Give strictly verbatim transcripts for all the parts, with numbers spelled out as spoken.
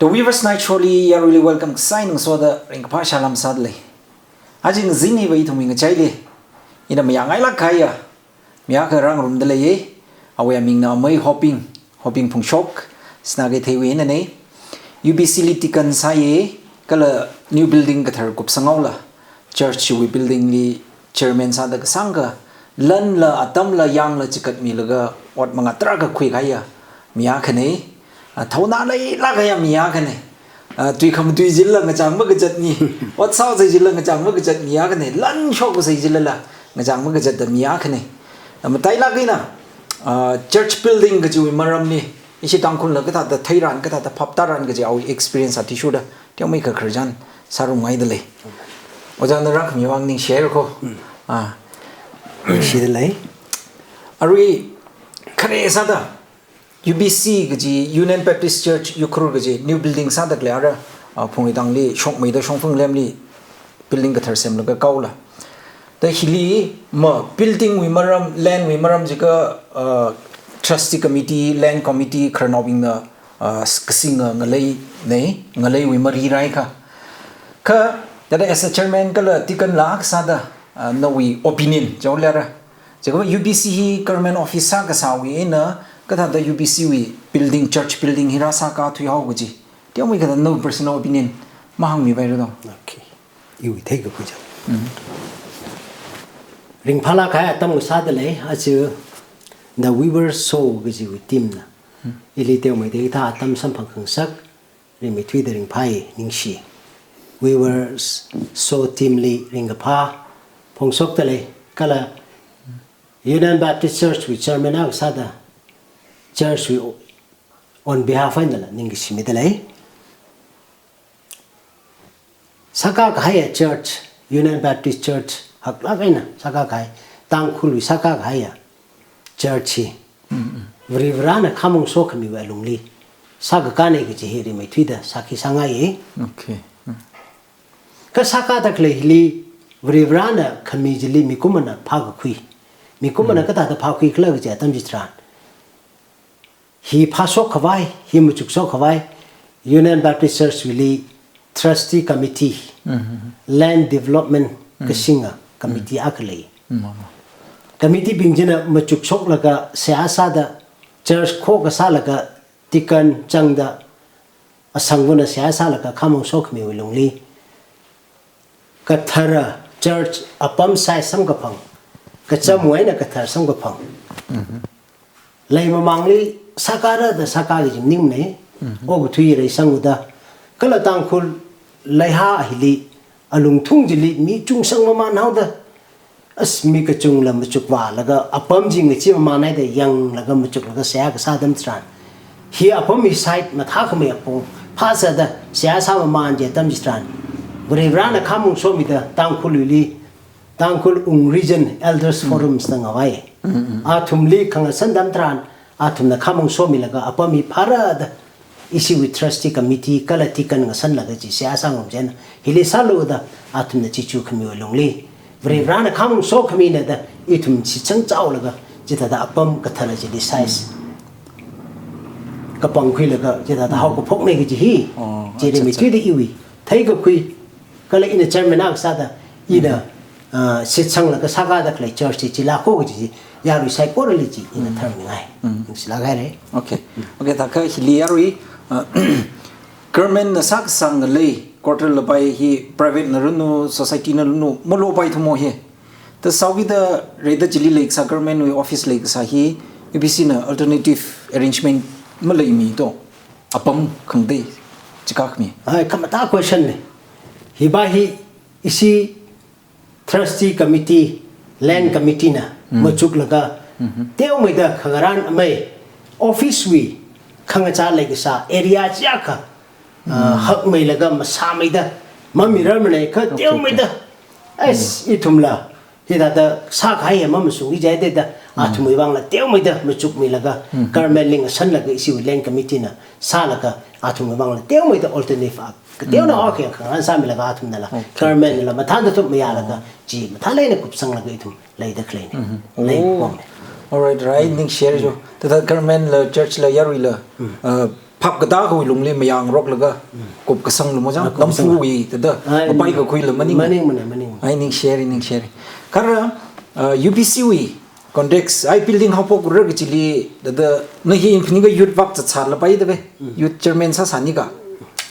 The Weavers Night Show li yaruili welcome kasā eina ngasoda ringkaphā salām sādalei. Aja ngazin hiva ithumwui ngachaili ina mayāngailāk kahaiya mi akha rāngarumda leiya. Awui amingna Amei Hoping, Hoping Phungshok, Sinakeitheiwui einana. U B C li deacon sāya, kala new building kathar kupsanghaola church wui building li chairman sāda kasāngkha, lanla, atamla, yangla chigatmilaga ot mangā tarākha khuikahaiya mi akhana. A, thaona leilāk kahaiya mi akhana. A, tui khamatui jilala ngachang makazatmi, ot sāsai jilala ngachang makazatmi akhana. Lan shokasai jilala ngachang makazatda mi akhana. A, matailāk eina, a, church building kajiwui maramli ishi Tangkhulna kathāda theiran, kathāda phaptāran kaji awui experience athishurda teomeikha khararchan sārumngaidalei. Ojāna rākhami vang ningshi haira ko. Mm. Ah. Ningshidalei. Arui khare sāda U B C kaji, Union Baptist Church Ukhrul kaji new building sāda khalei ara, ah, Phungreitangli shokmeida Shongfang lamli building kathar semlaga kaola. Da hili ma building wui maram, land wui maram jiakha, uh, trustee committee, land committee khararnaobingna, uh, s-, kasinga ngaleina, ngaleiwui mari rāi kha. Kha, thāda as a chairman kala deacon la akha sāda, uh, nawui opinion, jaolera. Jiakha U B C hi government office sākasāwui eina, kathāda U B C wui building, church building hi rāsāka thuihao kaji. Teomeikha thāda nawui personal opinion mahāngmipaira dong. Okay. Iwui theikakhui chang. Mm. Ringphālāk kahai atam akha sādalei, aja The Weavers Show kajiwui team na. Mm. Ili teomeida hithā atam samphang khangasak, rimeithuida ringphāi ningshi. Weavers Show team li ringkaphā phongshokdalei, kala Union Baptist Church wui chairman akha sāda, church wui on behalf einala ningkashi midalei. Sākā kahaiya church, Union Baptist Church, haklāk eina sākā kahai, Tangkhulwui sākā kahaiya church hi. Mm, mm. Varivarana khamong sokhamiwui alungli sākakāna kaji hi rimeithuida sākhi sāngaiya. Okay. Mm. Kha sākāda khalei hili Varivarana khami chili mikumona phākakhui. Mikumona Mm. kathāda phākhuikhala kaji atam chitharan, hi phāshok khavai, hi machuk shok khavai, Union Baptist Church wuili Trustee Committee, Mm-hmm. Land Development Mm. kasinga committee Mm. akha lei. Mm, mama. Committee bing china machuk shoklaga seihā sāda, church khokha sālaga, deacon changda, asangvana seihā sālaga khamong sokhamiwui lungli, kathara church apam size samkaphang, kachamwui eina kathar samkaphang. Mhm. Lei mamangli sākāra da sākā kaji maningmana, Mhm. okathui reisang uda. Kala Tangkhul leihā hili, alungthung chili mi chungsang mamān haoda. As mi kachungla machukvālaga, apam chi ngachi mamān haida yanglaga machuklaga seihā kasā atam chitharan, hi apam hi site mathākhamei apong phāsāda seihā sā mamān kaji atam chitharan, Varivarana khamong somida Tangkhulwuili, Tangkhul Wung Region Elders Mm. Forums da ngavai. Mm, mm. Athumli khangasan atam chitharan, athumna khamong somilaga apam hi phāra da ishiwui trustee committee kala deacon ngasanlaga chi seihā sāngarumchina, hili sālu da athumna chichukhamiwui lungli, Varivarana khamong sokhamina da ithum shitsang chaolaga, chithāda apam kathara chili size kapangkhuilaga, chithāda haokaphokna kaji hi, Oh, chi acha, acha. rimeithuida iwui theikakhui, kala ina chairman akha sāda, ina, Mm. ah, shitsanglaga sākāda khalei church chi, chila ko kaji chi, yarui saikorali chi, ina Mm. tharmingai. Mm. Ningshilāk haira. Okay. Okay, thākha hili yarui, ah, government na sākasang ngalei, quarter lapai hi private na ranu, society na ranu, malopai thumo hi. Thāda sāwuida rida chili leikasā government wui office leikasā hi, U B C na alternative arrangement maleimi to. Apam khangatei chikakmi. Ai, khamatā question na. Hiva hi ishi trustee committee, land Mm. committee na Mm. machuklaga, Mm-hmm. teomeida khangarān amei office wui khangachā leikasā area chiyakha, ah, Mm. hakmeilaga masāmeida mamirarmana kha Okay, teomeida. okay. As Mm. ithumla, hithāda sākahai mamashung ijaida da, Mm. athumwui vangla teomeida machukmilaga, Mm-hmm. government li ngasanlaga ishiwui land committee na sālaga, athumwui vangla teomeida alternative a, kateona Mm. okay khangarān sāmilaga athumnala, Okay, government okay. nala mathāda thup mayālaga, Oh. chi mathālāk eina kupsanglaga ithum leida khaleina. Mm-hmm. Lei Oh. pom. All right, right, Mm. ningshi haira jo. Mm. Thāda government la, church la, yaruila, Mm. uh, phap katā kawui lungli mayāngaroklaga, kupkasang luma chang, Ah, kupkasang. Namphuwui thāda, Ai, mapai kakhuila maning. Maningmana, maningmana. Ai, ningshiri, ningshiri. Kha ara, uh, U B C wui context, ai building haophokra kachili, thāda, na hi phaninga youth work zatsālapai da ve. Mm. Youth chairman sāsānika.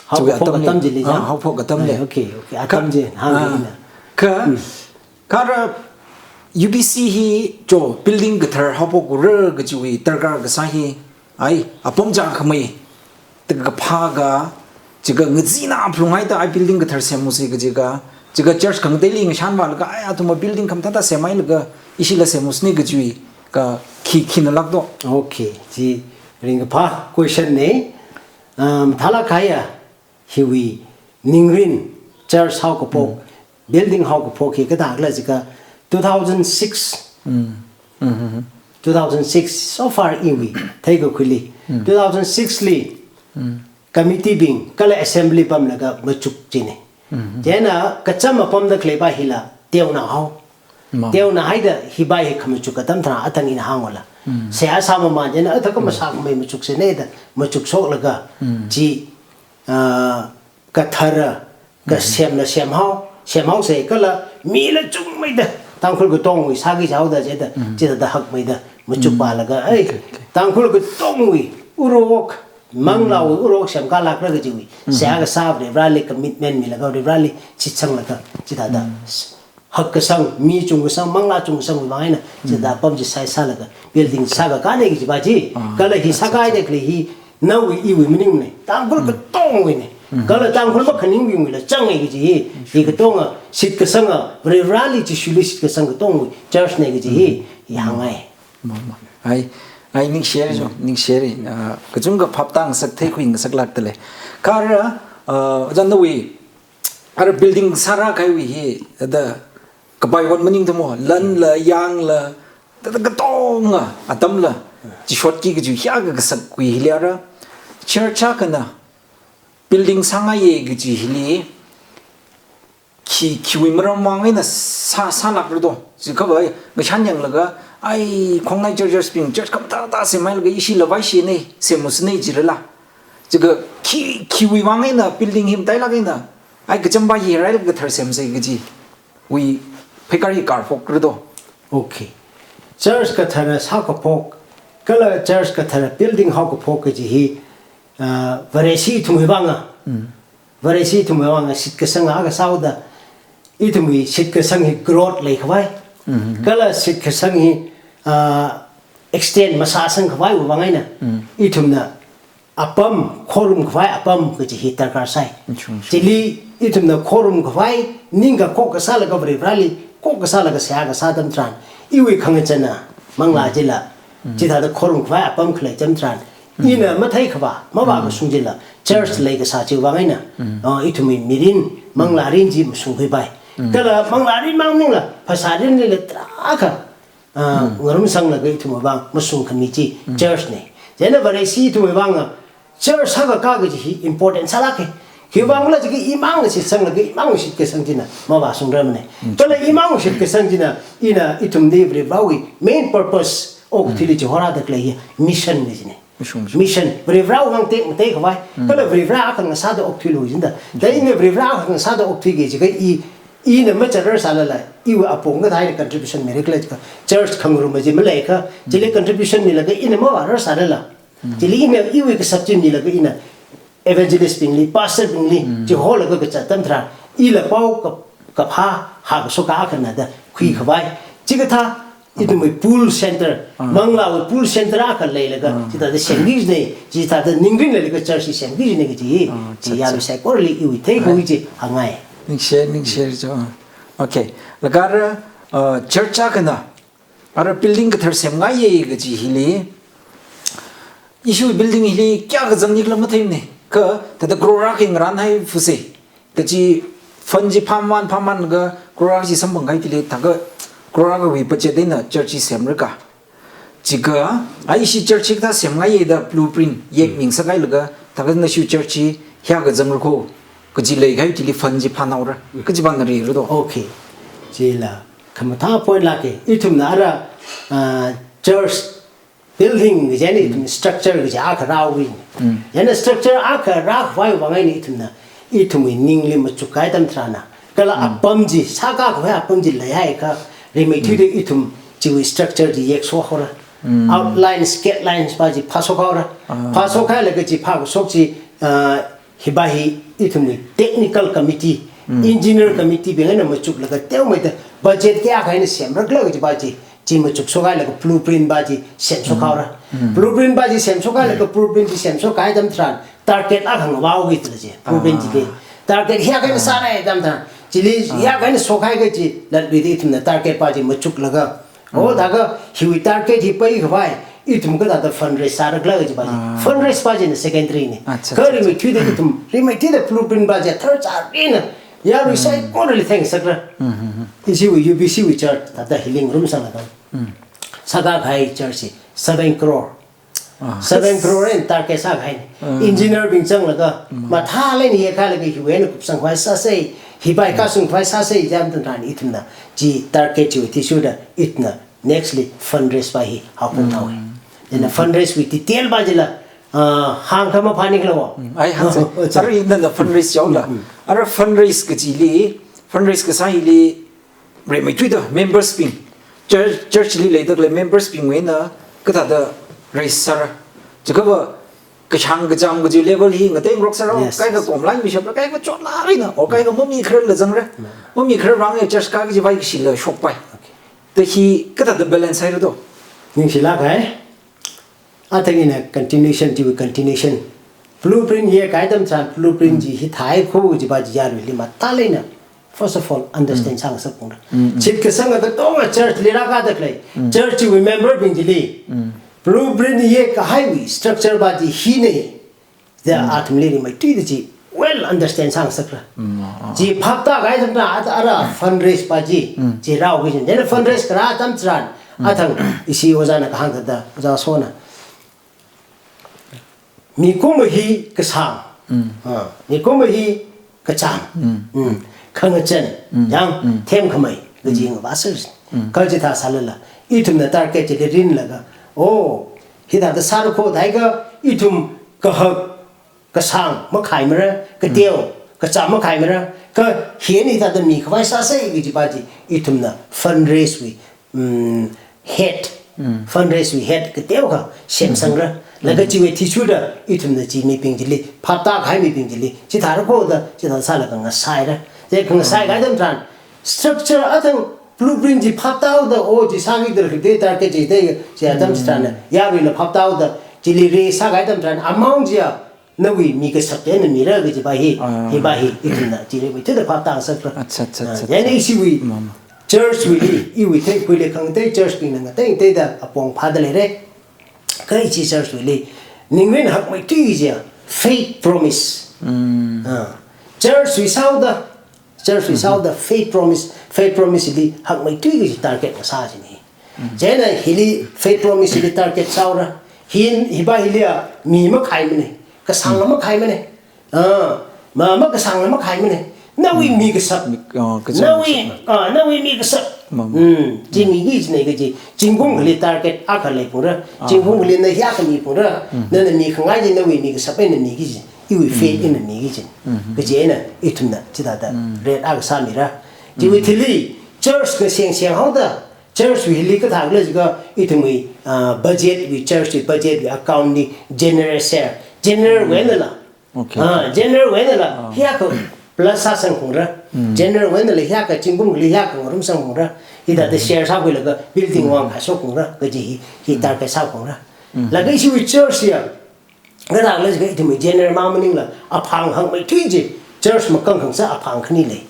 Haophok Chiwui atamli. Atam chili Ah, chang? Haophok atamli. Ai, okay, okay. Kha Atam chi, hāng Ah. ina. Kha, Mm. Kha ara U B C hi cho building kathar haophokra kachiwui darkar kasā hi, ai, apam chākhamei, takaphā ka, chika ngazina phalunghaida ai building kathar semmusi kachika, chika church khangateili ngashanvālaga, ai, athumva building khamathāda semhailaga, ishila semmusina kachiwui, ka khi, khinalāk do. Okay, chi ringkaphā question na, um, thālāk kahaiya, hiwui ningrin church haokaphok, Mm. building haokaphok hi kathākhala jiakha two thousand six. Mm. Mm-hmm. Two thousand six, so far iwui theikakhuili. Mm. Two thousand six li Mm. committee bing kala assembly pamlaga machuk china. Mm-hmm. Chieina kachām apamda khaleipa hila teonā hao. Ma. Teonāhaida hipa hi khamachuk katam tharan athang ina hāngwala. Mm. Seihā sāmamān chieina athang Mm. masākhamei machuksana da machuk shoklaga Mm. chi ah, kathara, ka Mm. semla semhao, semhaosa kala mila chungmeida, Tangkhul katongwui sāki jihaoda jida, Mm. jida da hakmeida, machuk Mm. pālaga, ai, Okay, okay. Tangkhul katongwui, urok, manglāwui Mm. urok semkālākra kajiwui, Mm. seihā kasā Varivarāli commitment milaga Varivarāli shitsanglaga, jida da. Mm. Hakkasang, mi chungkasang, manglā chungkasangwui vang eina, Mm. jida apam chi size sālaga, building sākakāna kajipa chi, Ah, kala hi acha, sākahai acha. Da khalei hi, nawui iwui maningmana, Tangkhul Mm. katongwuina, Mm. kala Tangkhul makhaningbingwuila changa kaji hi, hi katonga, shitkasanga, Varivarāli Jishuli shitkasang katongwui, church na kaji hi, Mm. hi hāngngai. Ma, ma. Ai, ai, ningshiri jo, Mm. ningshiri. Ah, kachungkha phap tāngasak theikhui ngasaklākdalei. Kha ara, ah, ojā nawui, ara building sārākahaiwui hi, thāda, kapai wan maningthamo, lanla, yangla, thāda katonga, atamla, chishotki kaji hiyākha kasakwui hili ara, church akhana, building sāngaiya kaji hili, khi, khiwui maram vang eina sā, sālākra do. Jiakha vai, ngashan yanglaga, ai, khongnai church, church bing, church khamathāda semhailaga, ishila vaishina, semmusana jilala. Jiakha khi, khiwui vang eina building hi matailāk eina, ai, kachāmpa hi rālaga kathar semsa kajiwui pheikar hi karphokra do. Okay. Church kathara sākaphok, kala church kathara building haokaphok kaji hi, ah, Vareshi ithumwui vanga. Mm. Vareshi ithumwui vanga shitkasanga akha sāhaoda, ithumwui shitkasang hi growth leikhavai. Mm-hmm. Kala shitkasang hi, ah, extend masāsangkhavaiwui vang eina. Mm. Ithumna apam, khorumkhavai apam kaji hi darkar sai. Chung, chung. Chili ithumna khorumkhavai, ningkha khokkha sālaga Varivarāli, khokkha sālaga seihā kasā atam tharan, iwui khangachāna, manglā Mm. chila, Mm. chithāda khorumkhavai apam khalei atam tharan, Mm. ina matheikhava, mavā Mm. kashung chila, church Mm. leikasā chiwui vang eina, Mm. ah, ithumwui mirin, manglārin chi mashungkhuipai. Mm. Kala manglārin mang maningla, phasārinlila tarākha, ah, Mm. ngarumsanglaga ithumwui vang mashungkhami chi Mm. church na. Chieina Vareshi ithumwui vanga church sākakā kaji hi important sālāka. Khiwuivang khala jiakha imang shitsanglaga imang shitkasang china mavāshungrarmana. Mm. Kala imang shitkasang china ina ithumli Varivarāwui main purpose okathuili Mm. chihorāda khalei hi mission na jina. Mashung, mashung. Mission, Varivarāwui vang tek, matekhavai. Mm. Kala Varivarā akha ngasāda okthuilu jida. Da Mm. ina Varivarā akha ngasāda okthuiki jiakha i, ina macharar sālala, iwui apong kathāda contribution mirakhala jiakha, church khangarum chi maleikha, chili Mm. contribution milaga ina mavārar sālala. Mm. Chili ina iwui kasap chi milaga ina evangelist bingli, pastor bingli, Mm. chiholaga kazat atam tharan, ila pao ka, kaphā, hākashok akhana da khuikhavai. Chikathā, ithumwui pull center, Ah. manglāwui pull center akha leilaga, Ah. chithāda semki jina, chithāda ningrin leilaga church hi semki jina kaji hi, Ah, chi acha, acha. Yaruisaikorali iwui theikhui Ai. chi hāngngai. Ningshi, ningshi jo. Okay. Laga ara, uh, church akhana, ara building kathar semngaiya kaji hili, ishiwui building hili kayākha zangnikhala matheimana. Kha, thāda crore akha ngarānhai fusa. Kaji fund chi phāmamān, phāmamānlaga crore akha chi samphangkahai thili, thākha crore akhawui budget eina church chi semraka. Jiakha, ai ishi church hikathā semngaiya da blueprint yekmi ngasakhailaga, thākha nashiwui church hi hiyākha zangra kho, kaji leikahai thili fund chi phānhaora. Kajiva ngarira do. Okay. Chila, khamathā point lāka. Ithumna ara, ah, church Building kaji eina ithum structure kaji akha rāhaowa. Chieina structure akha rākhavai vang eina ithumna, ithumwui ningli machuk kahai atam tharan, kala apam chi, sākakhui apam chi leihaiakha, rimeithuida ithum chiwui structure chi yekshok haora. Outline, sketch lines pa chi phāshok haora. Phāshok hailaga chi phākashok chi, ah, hipa hi ithumwui technical committee, engineer committee bing eina machuklaga teomeida budget kayākha eina semrakhala kaji pa chi, chi machukshok hailaga blueprint pa chi semshok haora. Blueprint pa chi semshok hailaga blueprint chi semshok kahai atam tharan target akha ngavāhaoki tala chi. Blueprint chili target hiyākha eina sāra atam tharan, chili hiyākha eina shokhai kaji latluida ithumna target pa chi machuklaga, oh, thākha hiwui target hi paikhavai ithum kathāda fundraise sārakhala kaji pa chi. Fundraise pa china secondary na. Acha, acha, acha. Kha rimeithuida ithum, rimeithuida blueprint pa chi tharchāra eina yarui saikorali theingasakra. Ishiwui U B C wui chart thāda hili ngarumsanglaga sākakahai chart chi seven crore. Seven crore eina target sākahai. Engineer bing zanglaga, mathālāk eina yekhailaga hiwui eina kupsangkhavai sāsa, hipa hi kashungkhavai sāsa, jam tharan ithumna chi target chiwui athishurda ithumna nextly fundraise pa hi haophok haowa. Chieina fundraise wui detail pa chila, ah, hāngkha maphāningkhala wo. Ai, hāngsa. Oh, oh, char. Ara nana fundraise yaola. Ara fundraise kajili, fundraise kasā hili, rimeithuida members bing, church, church li leidakhalei members bingwui eina kathāda raise sāra. Chiakha va kashāng kacham kaji level hi ngateirok sāra, kaikha complain mishapra, kaikha chotlāk eina, or kaikha mami khararla zangra. Mami kharar vang eina church ka kaji vai kashila shokpai. Da hi kathāda balance haira do? Ningshilāk kahai. Athang ina continuation, chiwui continuation. Blueprint yekahai atam tharan blueprint chi hithāhaiko kaji pa chi yaruili mathālāk eina, first of all, understand sāngasak phalungra. Shitkasanga katonga church li rākadakhalei, church chiwui member bing chili blueprint yekahaiwui structure pa chi hina. Da athumli rimeithuida chi well understand sāngasakra. Chi phaptākahai atam tharan ara fundraise pa chi, chi rāhaoki jin. Chieina fundraise kharā atam tharan, athang ishi ojāna kahāng thāda, ojā Sona. Mikumo hi kashāng. Ah, mikumo hi kacham. Khangachān, yang, themkhamei, kaji ngavāser. Kha chithā sālala, ithumna target chili rinlaga, oh, hithāda sāra kho da haiakha, ithum kahak, kashāng makhaimara, kateo, kacham makhaimara, kha hi eina hithāda mikhavai sāsa kaji pa chi, ithumna fundraise wui, mm, head, fundraise wui head kateokha semsangra. Laga chiwui athishurda ithumna chi mibing chili, phaptākahai mibing chili, chithāra kho da, chithā sālaga ngasaira. Chi khangasaikahai atam tharan, structure athang blueprint chi phaptāhaoda, oh, chi sāki dal kide target chi de, chi atam chitharan, yaruila phaptāhaoda, chili raise sākahai atam tharan, amount chiya, nawui mi kashap eina mira kaji pa hi, hi pa hi, ithumna, chi rimeithuida phaptāngasakra. Acha, acha, acha, chieina acha. Ishiwui church wuili, iwui theikhuili khangatei church bingna ngateingateida apong phāda leira. Kha ishi church wuili, ningrin hakmeithui kajiya, faith promise. Ah, church wui sāhaoda, church wui sāhaoda faith promise, faith promise li hakmeithui kaji target masā jina. Chieina hili faith promise li target sāhaora. Hin, hi pa hiliya mi makhaimana. Kashāngla makhaimana. Ah, ma, makashāngla makhaimana. Nawui mi kashap. Mi, ah, kashap, nawui, kashap. Ah, nawui mi kashap. Ma, ma. Hmm, chi miki jina kaji. Zingkum akhali target akha leiphalungra. Ah. Zingkum akhali na hiyākha miphalungra. Nana mikhangai chi nawui mi kashap eina miki ji. Iwui faith eina miki ji. Kaji eina ithumna chithāda rate akha sāmira. Chiwui thili church kaseng senghaoda, church wui hili kathākhala jiakha ithumwui, ah, budget wui, church wui budget wui account li general share. General wui einala. Okay. Ah, general wui einala hiyākha plus sāsangphalungra. General wui einala hiyākha zingkum akhali hiyākha ngarumsangphalungra. Hithāda share sākhuilaga building vang kashokphalungra. Kaji hi, hi target sāphalungra. Laga ishiwui church ya, kathākhala jiakha ithumwui general mang maningla aphang hakmeithui chi, church makang khangsā aphang khani lei.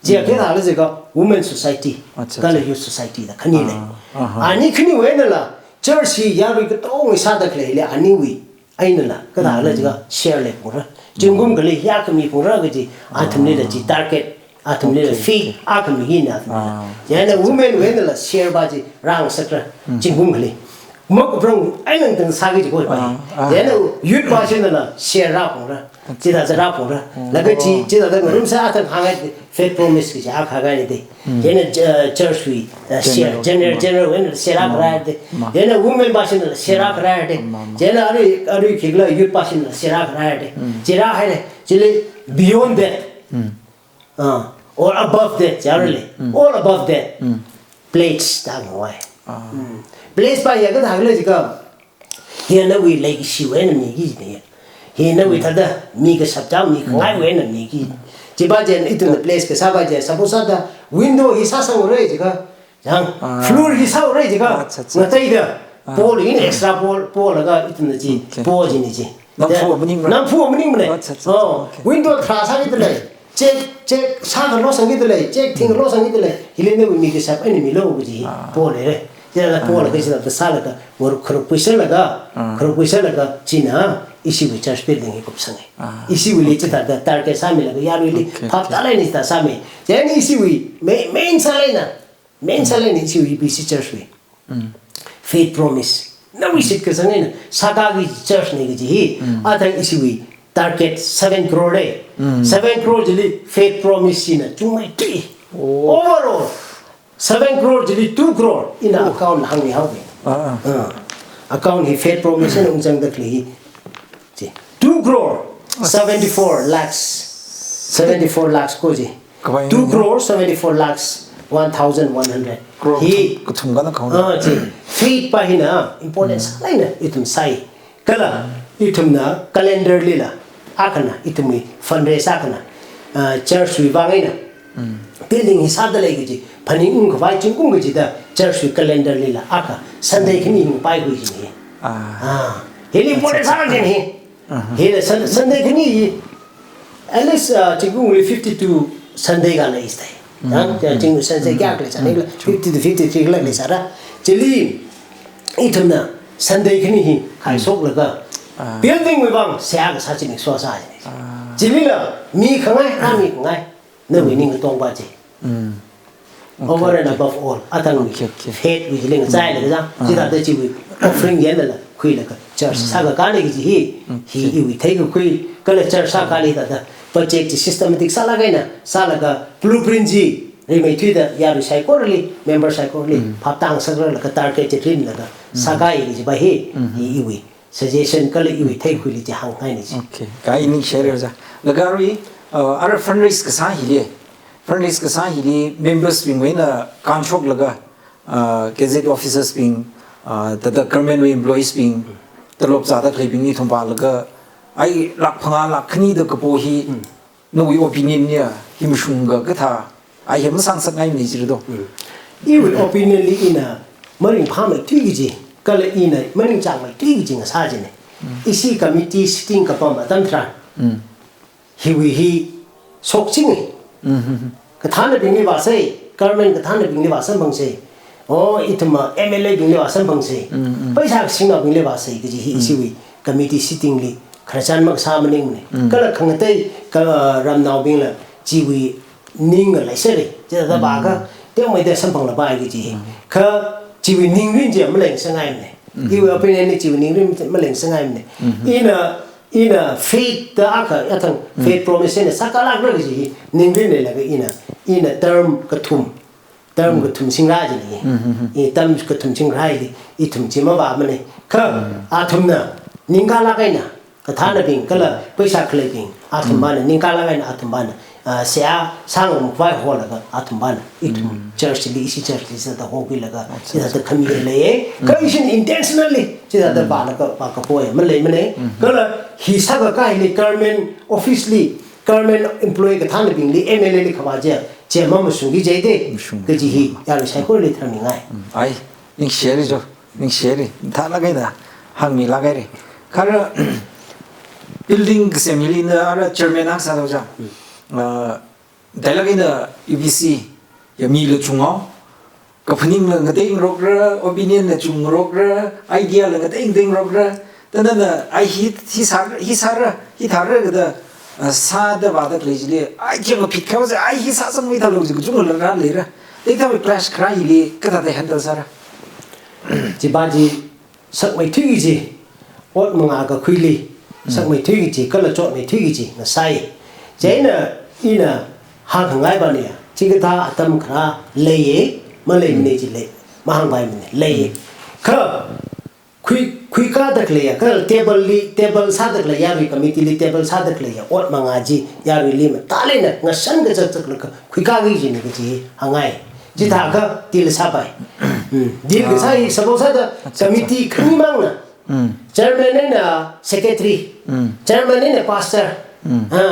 Chiya kathākhala jiakha women society, acha, kala acha, youth society da khani lei. Ah, aha. Ani khaniwui einala, church hi yarui katongawui sādakhalei lei aniwui einala, kathākhala jiakha share leiphalungra. Zingkum akhali hiyākha miphalungra kaji, athumlila chi target, athumlila fee akha miki na athumlila. Ah. Chieina women wui einala share pa chi rāngasakra, zingkum akhali. Makupharang eina tang sāki kaji ko. Ah, ah. Chieina youth pāshina la share rāphungra. Chithāda rāphungra. Laga chi, chithāda ngarum sā athang hāngngai, faith promise kaji akha hāngngai de. Chieina, uh, church wui, uh, share, general, general wui eina share akha rāde. Chieina women pāshina la share akha rāde. Chieina arui, arui khikhala youth pāshina la share akha rāde. Chi rāhaire. Chili beyond that. Ah, or above that, generally. All above that. Pledge da ngawai. Ah. Pledge pā ya kathā khala jiakha, hi nawui leikashiwui eina miki ne. Hi nawui thāda mi kashap chang, mi khangaiwui eina miki. Chiva chieina ithumna pledge kasāva chi, suppose sāda window hi sāsangra jiakha, chang, floor hi sāra jiakha, ngateida, pole hi extra pole, pole laga ithumna chi, pole jina chi. Namfu maningmara. Namfu maningmara. Oh, window tharā sāki dalei. Chek, chek, sākalo sāki dalei. Chek, thinglo sāki dalei. Hili nawui mi kashap eina milo kaji pole leire. Chieina pole kaji sāda sālaga, ngaruk kharuk puishalaga, kharuk puishalaga, china, ishiwui church building hi kupsange. Ishiwuili chithāda target sāmilaga, yaruili, phap tālei ni chithā sāmi. Chieina ishiwui, main, main sālei na. Main sālei ni ishiwui B C church wui. Faith promise. Nawui shitkasang eina sākaki church ne kaji hi. Athang ishiwui target seven crore lei. Seven crore chili faith promise china chungmeithui. Overall, seven crore chili two crore ina account hāngmihaowe. Ah. Account hi faith promise eina ungzangda khalei hi. Chi. Two crore seventy-four lakhs. Seventy-four lakhs ko chi. Khavai two crore seventy-four lakhs one thousand one hundred. Crore hi kathum, kathum kana kathum. Ah, chi. Faith pā hina important sālei na ithum sai. Kala ithumna calendar lila akhana ithumwui fundraise akhana, ah, church wui vang eina building hi sāda lei kaji, phaning ungkhavai zingkum kajida church wui calendar lila akha Sunday khani hung paikhui jina hi. Ah. Ah. Hili important sālei jina hi. Hila Sun-, Sunday khani hi, at least, uh, zingkumli fifty-two Sunday ka leisai. Yang, yang zingkum Sunday kayākha leisai, fifty to fifty-three kala leisāra. Chili, ithumna Sunday khani hi, khaishoklaga. Building wui vang, seihā kasā chi mikso sāi. Chilila, mi khangai, rāmi khangai. Nawui ning katongva chi. Over and above all, athang faith wui chili ngachailaga, chithāda chiwui offering yanlala khuilaga church sākakāne kaji hi, hi iwui theikakhui, kala church sākali thāda, budget chi systematic sālaga eina, sālaga blueprint chi, rimeithuida, yarui saikorali, member saikorali, phaptā ngasakra laga target chi rinlaga, sākai kajiva hi, hi iwui suggestion kala iwui theikhuili chi hāngngai ni chi. Okay. Kha ina share za. Laga arui, uh, ara fundraise kasā hili. Fundraise kasā hili members bingwui eina kānshoklaga, uh, gazette officers bing, uh, thāda government wui employees bing, tolop zāda khaleibing ithum pālaga, ai lakh phangā lakh khani da kapo hi, nawui opinion li, hi mashunga kathā, ai hi masāngasakngai ni jira do. Iwui opinion li ina maringphāmeithui kaji, kala ina maningchāngmeithui kaji ngasā jina. Ishi committee sitting kapam atam tharan, hiwui hi shokchinga. Kathānabingli vāsai, government kathānabingli vāsamphangsa. Oh, ithum M L A bingli vāsamphangsa. Paisa kasingnaobingli vāsai kaji hi ishiwui committee sitting li khararchan makasā maningmana. Kala khangatei ka, ramnaobingla chiwui ning ngaleisāra. Chithāda vākha, teomeida samphanglapai kaji hi. Kha chiwui ningrin chi maleisangaimana. Iwui opinion li chiwui ningrin maleisangaimana. Ina, ina faith da akha, athang faith promise na sākalākra kaji hi ningrin leilaga ina, ina term kathum. Term kathum singrā jina hi. I term kathum singrāli, ithum chi mavāmana. Kha, athumna, ningkalāk eina, kathānabing, kala, paisa khaleibing, athumbingna, ningkalāk eina athumbingna, ah, seihā sāngarum khavai holaga, athumbingna, ithum church li, ishi church li, sāda hokhuilaga, sāda khami leiya. Kha ishin intentionally, sāda vālaga, vākapoi, maleimana. Kala, hi sākakā hili government office li, government employee kathānabingli, M L A li khavā chi, chi mamashungki jide, kaji hi, yarui saikorali tharmingai. Ai, ningshiri jo, ningshiri, thālāk eina, hāngmilāk haira. Kha ara, building kasem hili ina ara chairman akha sāda ja. Ah, thālāk eina U B C, ya mila chungao, kaphaningla ngatengrokra, opinion la chungrokra, idea la ngatengrokra. Thāda na, ai hi, hi sāra, hi sāra, hithāra kathā, ah, sāda vāda khalei chili, ai khikha phit khavai, ai hi sāsangmeitalo chi kachungkha rāleira. Thāda clash kharā hili, kathāda handle sāra. Chiva chi, sakmeithui kaji, ot mangā kakhuili sakmeithui kaji, kala chotmeithui kaji ngasai. Chieina ina hāngkhangai pāna, chikathā atam kharā leiya, maleimana jilei, mahāngpaimana, leiya. Kha khui, khuikāda khaleiya, kha table li, table sāda khaleiya, yarui committee li table sāda khaleiya ot mangā chi yaruili mathālāk eina ngashan kazak zaklaga khuikāki kajina kaji hāngngai. Chithākha deal sāpai. Hmm. Deal kasā hi, suppose sāda committee khani mangna. Chairman eina secretary. Chairman eina pastor. Ha.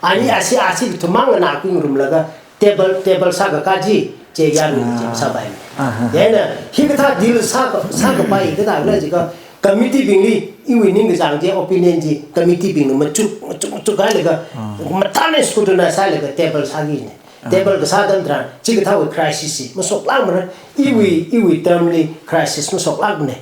Ani ashi, ashi kathum mang nganākhuingarumlaga table, table sākakā chi, chi yaruili chi sāpai. Aha. Chieina hikathā deal sāka, sākapai kathā khala jiakha committee bingli iwui ningkachāng chi, opinion chi committee bingna machuk, machuk, machukhailaga, mathālāk eina scrutinize sālaga table sākina. Table kasā atam tharan chikathāwui crisis chi mashoklākmara. Iwui, iwui term li crisis mashoklākmana.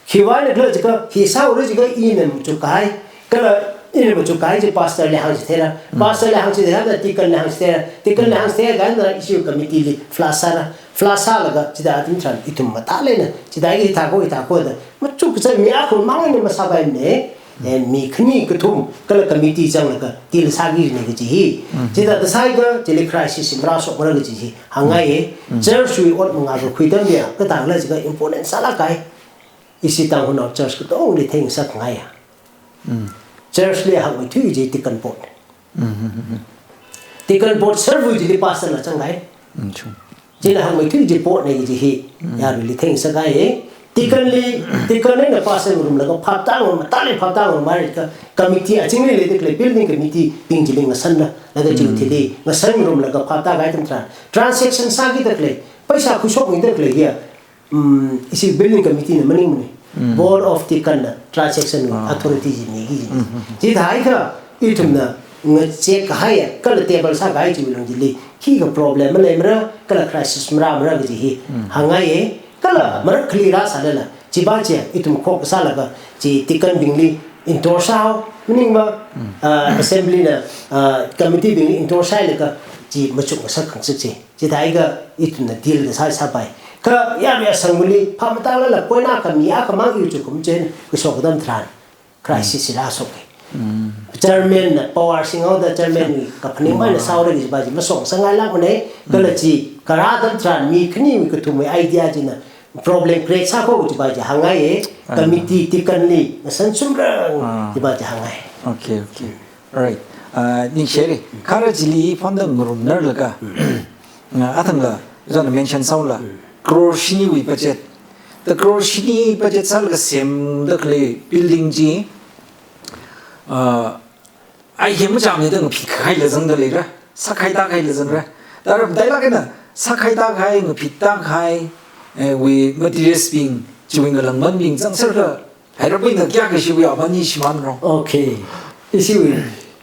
Khiwuivang khala jiakha, hi sāura jiakha ina machukkahai, kala ina machukkahai chi pastor li hāngchitheira. Pastor li hāngchitheira, deacon li hāngchitheira. Deacon li hāngchitheira, kha na issue committee li flush sāra. Flush sālaga chithāda atam tharan ithum mathālāk eina, chithāda hithākha, hithākha da machuk kazat mi akha mang eina masāpaimana. Eh, mi khani kathum kala committee zanglaga deal sāki kajina kaji hi. Chithāda sāakha chili crisis hi marāshokmara kaji hi hāngngaiya. Church wui ot mangā kakhui atamliya kathā khala jiakha important sālākkahai. Ishi Tangkhulnao church katongli theingasakngaiya. Church li hakmeithui kaji deacon board. Deacon board serve wui chili pastor la zangkahai. Chieina hakmeithui kaji board na kaji hi yaruili theingasakngaiya. Deacon li, deacon eina pastor ngarumlaga phaptāngarum, mathālāk eina phaptāngarumhaikha committee azingli leida khalei building committee bing chili ngashanra, laga chi thili ngashan ngarumlaga phaptākahai atam tharan transaction sākida khalei, paisa khuishokmida khalei hiya, um, ishi building committee na maningmana. Board of Deacon na transaction authority chi miki. Chithākha ithumna ngachek kahaiya, kala table sākahai chiwui lung chili khikha problem maleimara, kala crisis marāmara kaji hi hāngngaiya. Kala marakhali rāsālala, chiva chi ithum khok sālaga chi deacon bingli endorse sāhao, maningva, ah, assembly na, ah, committee bingli endorse sāhailaga chi machuk ngasak khangasak chi. Chithākha ithumna deal kasā sāpai. Kha yarui asangwuili phap matālala, point akha mi akha mang iwui chukum chen kashok atam tharan crisis hi rāshoka. Chairman na power singhaoda chairman wui kaphaning maina sāhaora kajiva chi mashokngasakngailākmana, kala chi kharā atam tharan mi khaniwui kathumwui idea china problem create sākahao kajiva chi hāngngaiya, committee deacon li ngashan sumrang kajiva chi hāngngai. Okay, okay. Alright. Ah, ningshire. Kha ara chili phonda ngarumnarlaga, ah, athangla, zona mention sāhaola, crore shiniwui budget. The crore shini budget sālaga semda khalei building chi, ah, ai hi machāmana da ngaphit kahaila zangda leira, sākahai tākahaila zangra. Tara matailāk eina sākahai tākahai, ngaphit tākahai, eh, wui materials bing, chiwui ngalāngmanbing zangserkha, hairap eina kayākha ishiwui aman hi shimānra? Okay. Ishiwui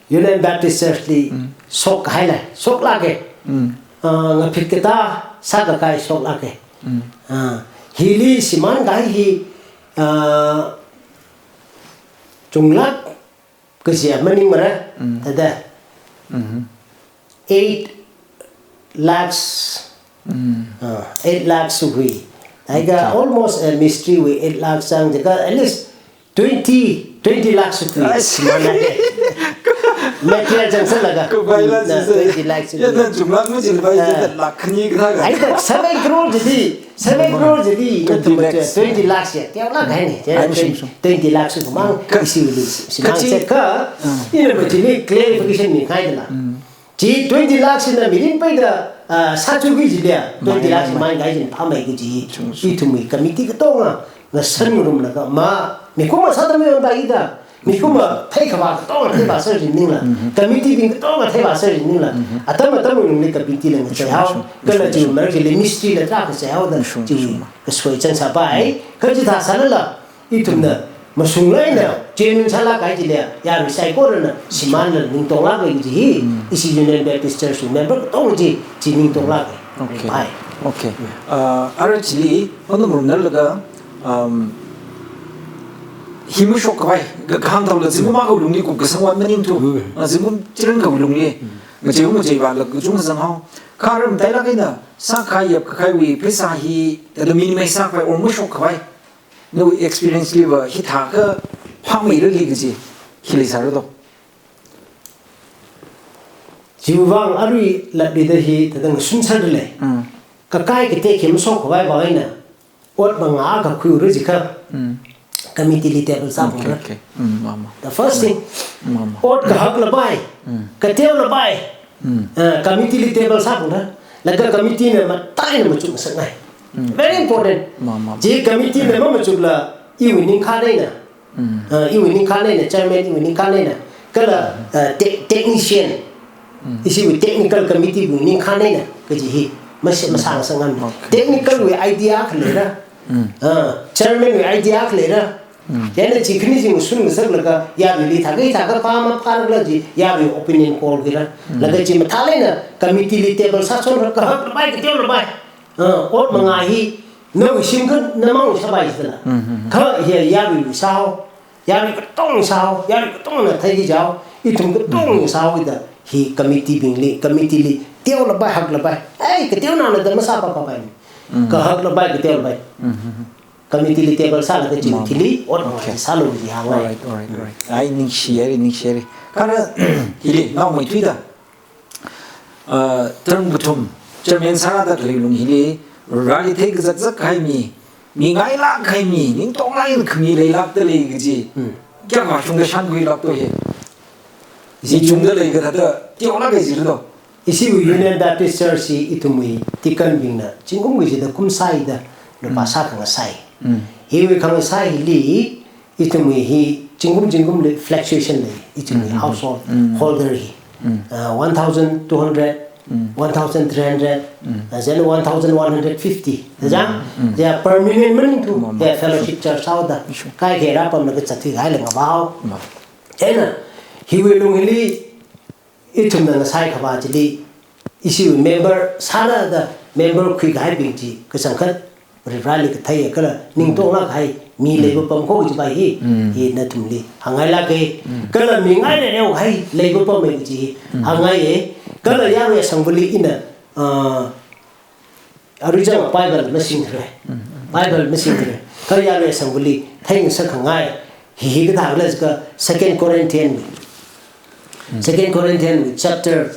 Union Baptist Church li shokkahaila, shoklāka. Ah, ngaphit katā sākakahai shoklāka. Ah, hili shimānkahai hi, ah, chunglāk kajiya maningmara, thāda. Eight lakhs, ah, eight lakhs wui. Laga almost a mystery wui eight lakhs zang, jiakha at least twenty, twenty lakhs wui. Ai. Shimānhaira. Material zangsālaga. Khavai la, na, sisa. Twenty lakhs wui. Ya, na chunglāk machilvai, ah, sisa, lakh khani kathā ka. Ai, da seven crore jili, seven crore jili, na twenty lakhs. Twenty lakhs ya, teolāk haina. Ai, twenty, shim, shim. Twenty lakhs wui mang, ka, ishiwuili, shimān kachi, seka, ah, ina machili clarification mingaidala. Chi twenty lakhs hina mirin peida, ah, sāchukki jilei, twenty lakhs hi mai, mai, mai, main kahai chi phāmeiki kaji. Chungsu. Ithumwui committee katonga ngashan ngarumlaga ma, mikumva sāda mayonpaida, mikumva theikhavā katonga theivāser jiningla, committee bing katonga theivāser jiningla, atam atamwui lungli committee la ngacheihao, chungsu, kala chungsu, chi marakhali mystery la tarākha cheihaoda, chungsu, chi chungsu, kasoi chānsāpai, kha chithā sālala, ithumna mashungla eina genuine sālāk kahai chili, yarui saikorana shimānla ningtonglāka kaji hi, ishi Union Baptist Church member katonga chi, chi ningtonglāka. Okay. Pai. Okay. Ah, ara chili, phonda ngarumnarlaga, um, hi mashokkhavai, ka, kahāng thaola, zingkum akha lungli kupkasang wan maningthu. Mm. Ah, zingkum chirān akha lungli. Mm. Ngacheihaowa, ngacheivāla kachungkha zanghao. Kha ara matailāk eina, sākahai yapkahaiwui pheisā hi, thāda minimize sākhavai, or mashokkhavai. Nawui experience liva hithākha phāmeirali kaji hi leisāra do. Chiwuivang arui latluida hi thāda ngasunsāda lei. Mm. Kakai katek hi mashokkhavai vang eina ot mangā kakhuira jiakha, mm, committee li table sāphungra. Okay, okay. Mm, mama. The first thing, mama, ot kahak labai, mm, kateo labai, mm, ah, committee li table sāphungra. Laga committee na matai na machukngasakngai. Mm. Very important. Mama. Chi committee na mamachukla iwui ningkhān eina. Mm. Ah, iwui ningkhān eina, chairman iwui ningkhān eina, kala, ah, te-, technician, mm, ishiwui technical committee wui ningkhān eina kaji hi mas-, mm, masāngasakngai. Okay. Technical wui idea akha leira. Mm. Ah, chairman wui idea akha leira. Mm. Chieina chi khani chi ngasun ngasaklaga yaruili thākha thākha phā maphālala chi yarui opinion call khuira. Mm. Laga chi mathālāk eina committee li table sāshonra, kahak labai, kateo labai. Ah, ot mangā hi nawui shimkhur namang sāpai jidala. Mm, mm, mm. Kha hi yarui sāhao, yarui katonga sāhao, yarui katongana theiki jihaowa, ithum katonga, mm, sāhaoda hi committee bingli, committee li teo labai, hak labai. Ai, kateo nana da masāpapapai. Mm. Kahak labai, kateo labai. Mm, mm, mm. Committee li table sālaga chi, mama, thili ot mangā, okay, chi sālu ji hāngngai. All right, all right, all right. Ai, ningshi haira, ningshi haira. Kha hili naomeithuida, ah, term kathum chairman sārāda khalei lung hili, rāli theikazakzak kahai mi, mi ngailāk kahai mi, ningtonglāk eina khami leilākda lei kaji. Hmm. Kayākha shungda shānkhuilāk do hi. Ishi chungda lei kathāda teolāk kaji do. Ishiwui Union Baptist Church hi ithumwui deacon bingna zingkum kachida kum sāhaida lupā, mm, sā khangasai. Mm. Hiwui khangasai hili ithumwui hi zingkum zingkumli fluctuation lei, ithumwui, mm, household, mm, holder hi. Mm. Ah, one thousand two hundred, mm, one thousand three hundred, mm, ah, then one thousand one hundred fifty. Mm. Jang? Mm. Ya permanent maningthu, mama, ya fellowship church sāhaoda. Sure. Kaikha rāpamlaga zatthui kahai lei ngavao. Ma. Chieina, hiwui lung hili ithumna ngasai khavā chili, ishiwui member sālada member khuikahaibing chi kachangkhat Varivarāli kathei kala ningtonglāk kahai mi, mm, leivāpam kho kajiva hi, mm, hi nathumli hāngngailāka. Mm. Kala mi ngailāk kahai leivāpamei kaji hi, mm, hāngngaiya. Kala yarui asangvali ina, ah, arui chang Bible masingthura. Mm, mm. Bible masingthura. Kha yarui asangvali theingasak khangai hi, hi kathākhala jiakha Second Corinthian wui. Mm. Second Corinthian wui chapter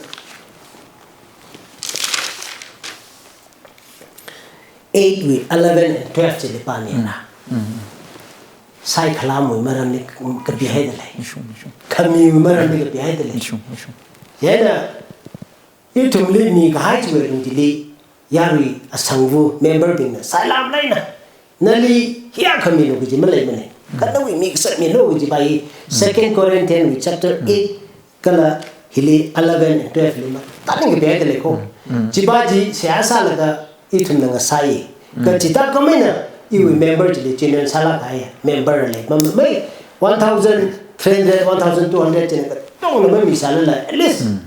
eight wui eleven and twelve chili pāmira. Mm, mm. Saikhalamwui maramli kapihaida lei. Nishung, nishung. Khamiwui maramli kapihaida lei. Nishung, nishung. Chieina, ithumli mikahai chiwui lung chili, yarui asangva member bingna sailam leina, nali hiyākha milu kaji maleimana. Mm. Kha nawui mi kasā milu kajiva hi, mm, Second Corinthian wui chapter, mm, eight kala hili eleven and twelve li mathālāk eina kapihaida lei kho. Mm, mm. Chiva chi seihā sālaga ithumna ngasai. Mm. Kha chithākhamei eina iwui, mm, member chili genuine sālāk kahai member lei. Mamamei one thousand three hundred, one thousand two hundred china katongna mamisālala, at least, mm,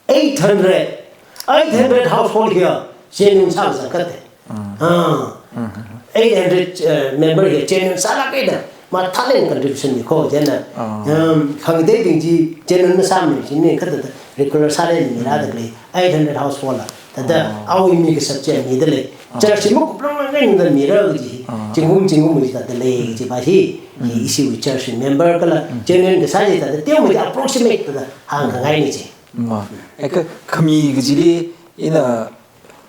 eight hundred, eight hundred household hiya genuine sākazang kate. Mm. Ah. Mm. Eight hundred, uh, member hiya genuine sālāk eina mathālāk eina contribution mi kho chieina. Ah. Um, khangateibing chi genuine masāmana, chi mi kathāda regular sālāk eina mirāda khalei eight hundred household la. Thāda, ah, awui mi kasā chi mida lei. Ah. Church hi makuplonglāk eina mira kaji. Ah. Zingkum zingkum mi thāda lei, mm, kajiva hi. Hi, mm, ishiwui church member kala, mm, genuine kasā chi thāda teomeida approximate thāda hāngkhangaina chi. Ma, eka khami kajili ina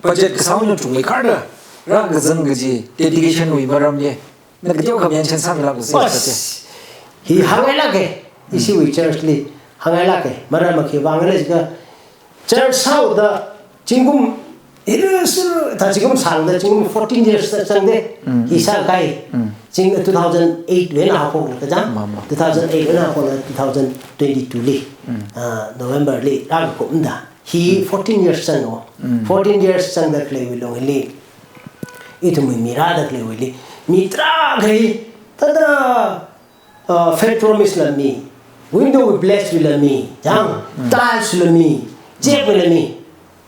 budget kasā eina chungmeikharda rākazang kaji dedication wui maramli na kateokha mention sāmilāka sāsa te. Hi hāngngailāka, ishiwui church li hāngngailāka. Maram akha vang lei jiakha church sāhaoda zingkum, hili sir, thā zingkum sāngda, zingkum fourteen years sāngda, mm, hi sākahai. Mm. Zing two thousand eight wui eina haophok kachang. Ma, ma. Two thousand eight wui eina haophokla two thousand twenty-two li, mm, ah, November li rākakumda. Hi, mm, fourteen years zang o. Mm. Fourteen years zangda khaleiwui lungli, ithumwui mirāda khaleiwuili, mi tarākha hi, thāda, uh, faith promise la mi, window wui bless wui la mi, chang, mm, tiles wui la mi, chep wui la mi.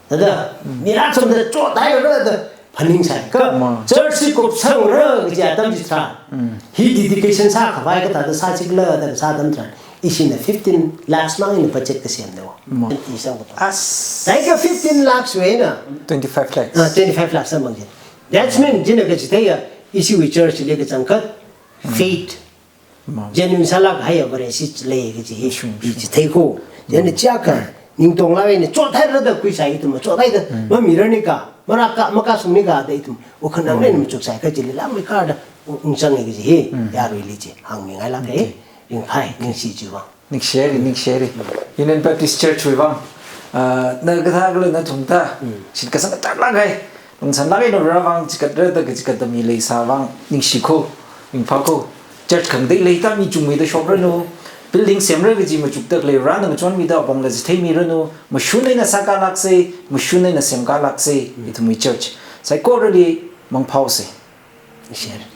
Thāda, mm, mirā chomda chothairada phaningsai. Kha, ma, church hi kupsangra kaji atam chitharan, mm, hi dedication sākhavai kathāda sāchikhala da sā atam tharan, ishina fifteen lakhs mang eina budget kasemda o. Ma. Isang ko. As. Laika fifteen lakhs wui eina twenty-five lakhs. Ah, twenty-five lakhs mang jin. That's mean, china kachitheiya, ishiwui church li kachangkhat Faith. Genuine sālāk kahai average chi lei kaji hi. Shung, shung. Ichitheiko. Chieina chiakha, ningtonglāk eina chothairada khuisai ithum, chothaida. Mamirarnika, maraka, makasungnika da ithum. Ukhanang eina machuksai kajili lamri kada, ungchang kaji hi. Yaruili chi. Hāngmingailāka. Ringphai, ningshi chiwui vang. Ningshiri, ningshiri. Union Baptist Church wui vang. Ah, na kathā kala nathum ta. Shitkasang kathālāk kahai. Lungsanlāk eina Vare vang chikatrada kachikat mi leisā vang. Ningshiko, ringphāko. Church khangatei leida mi chungmeida shokranu. Building semra kaji machukda khalei Varena ngachonmida apongla chitheimi ranu. Mashun eina sākalāksei, mashun eina semkalāksei. Ithumwui church. Saikorali mangphaosei. Ningshiri.